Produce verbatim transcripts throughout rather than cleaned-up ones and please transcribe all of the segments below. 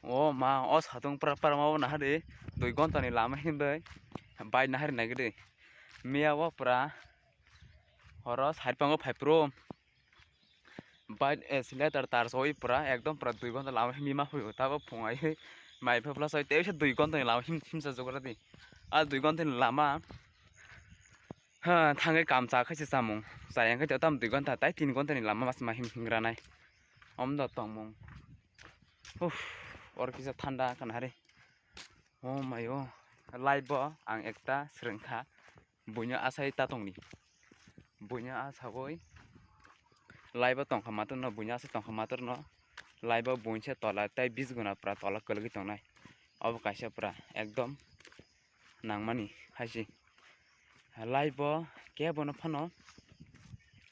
O ma, o satung pra pra ma o nahari dui ghonta ni lama himbai bai nahari nai gede. Miya o pra horo side pango phai pro. Bai accelerator tar soi pura ekdom pura dui ghonta lama himma huyo tabo phung ai mai phepla soi teisa dui ghonta ni lama him himsa jogora di. A dui ghonta ni lama ha thangwi kam cha khaisa chamung cha yang khe tam dui ghonta tai tin ghonta ni lama mas ma him hingra nai. Om do tongmung. Uff, or kisa thanda kan hari. Oh mayo, live bo ang ekta srwngkha, buino asai tatongni. Buino asagoi live bo tongkha matorno, buino asai tongkha matorno. Live bo buinse tola tei bis guna pura tola kwlwgwi tongnai. Obo kaisa pura ekdom nangmani haisi. Live bo kebono phano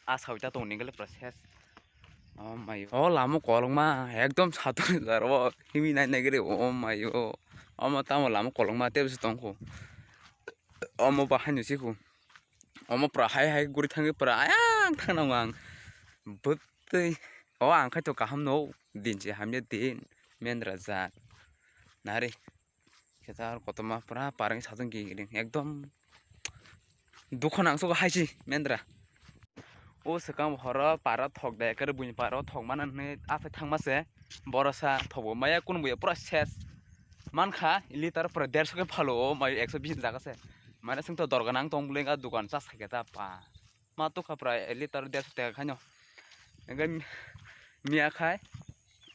asai tatongni gole pura ses. Oh my, o lama kolokma ekdom satung jaro himi nai nai gre. Oh my, o omo tamo lama kolokma tebse tongkho. Omo bahai no sikho. Omo pura hai hai guri thangwi pura ayang thangna ang. Bwtwi o ang khai to kaham no din se hamya din mendra jak. Nari. Khe ta aro kotorma pura pareng satung gini ekdom dukho nangsugo haisi mendra. O swkang horo para thok de ekere buini para o thok mana hinwi aphai thangma se borosa thokbo maya kunu buya pura ses mankha litar pura derso khe phalo o mai ekso bis ni jaga se mane swngto dorga nang tong bwlwi wngkha dukan chas khaikhe ta pa. Ma tukha pura litar derso teka khaino. Hingke miya khai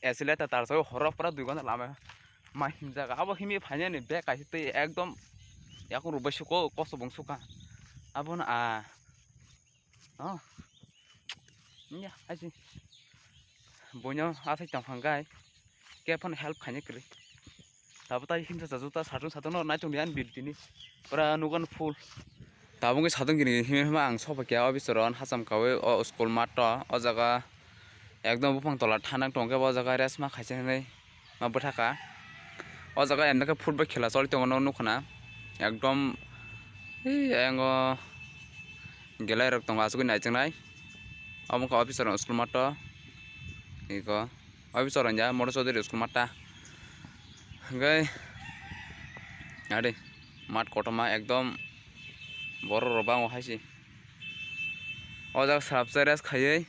accelerator tar soi horo pura dui ghonta lama ma himjak abo himwi phainani bag kaisa twi ekdom yakung rwbai suko kosto bung suka abono a o ya aisi buino asai tongphang gai khe phano help khaina kwrwi. Tabuk tai himsa cha juta satung satung no naitung di ani bil tini pura nugan full. Tabuk wngkhe satung gini himma himma ang sopha khe o bichoro hacham kaui o school mat o o jaga ekdom buphang tola thanang tongkhe bo jaga rest ma khaisa hinwi ma bwthaka. O jaga endokhe football khela choli tongo nukha na ekdom ei ayang o gelai rok tongo achugwi naichingnai. Omo wngkha o bichoro school mat o eko. Obo choranja Moto Chaudhary school mata. Hingke ari mat kotorma ekdom borok rok bango haisi. O jaga salsa rest khaiwi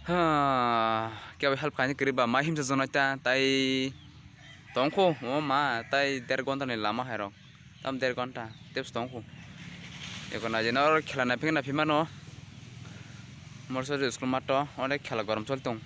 ha kebo help kainwi kwrwi ba mai himsa jonai ta tai tongkho o ma tai der ghonta ni lama hai rok tam der ghonta tebs tongkho. Eko naidi nw oro khela naiphi naiphi mano Moto Chaudhary school mato onek khela gorom choli tong.